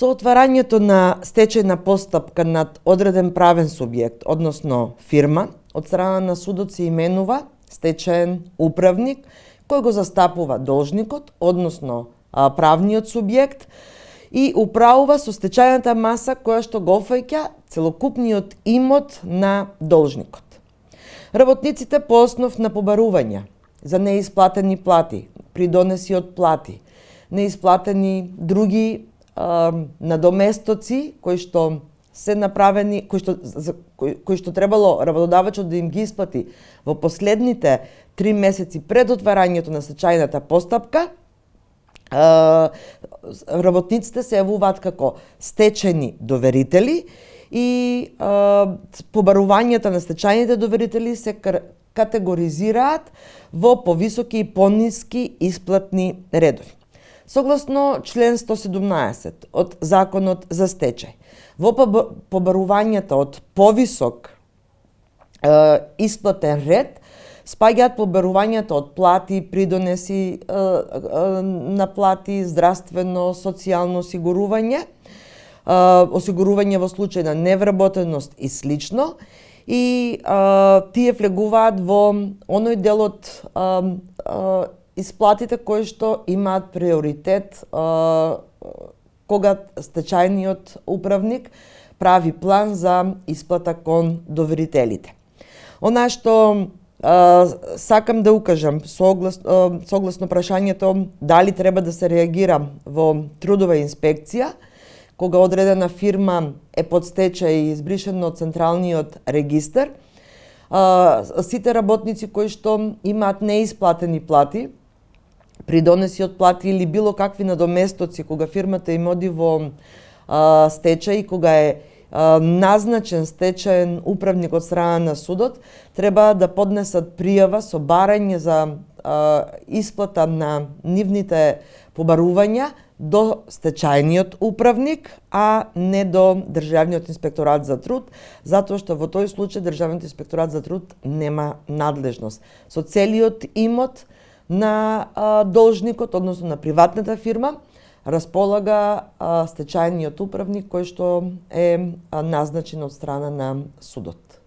Со отварањето на стечајна постапка над одреден правен субјект, односно фирма, од страна на судот се именува стечаен управник, кој го застапува должникот, односно правниот субјект, и управува со стечајната маса која што го опфаќа целокупниот имот на должникот. Работниците по основ на побарувања за неисплатени плати, придонеси од плати, неисплатени други надоместоци кои што се направени, кои што требало работодавачот да им ги исплати во последните 3 месеци пред отварањето на стечајната постапка, работниците се јавуваат како стечајни доверители и побарувањата на стечајните доверители се категоризираат во повисоки и пониски исплатни редови. Согласно член 117 од Законот за стечај, во побарувањата од повисок исплатен ред спаѓаат побарувањата од плати, придонеси на плати, здравствено, социјално осигурување, осигурување во случај на невработеност и слично, и тие влегуваат во оној дел од исплатите кои што имаат приоритет кога стечајниот управник прави план за исплата кон доверителите. Она што сакам да укажам согласно прашањето дали треба да се реагира во трудова инспекција, кога одредена фирма е под стечај и избришена од централниот регистар, сите работници кои што имаат неисплатени плати, придонеси од плати или било какви надоместоци кога фирмата им оди во стечај, кога е назначен стечаен управник од страна на судот, треба да поднесат пријава со барање за исплата на нивните побарувања до стечајниот управник, а не до Државниот инспекторат за труд, затоа што во тој случај Државниот инспекторат за труд нема надлежност. Со целиот имот на должникот, односно на приватната фирма, располага стечајниот управник кој што е назначен од страна на судот.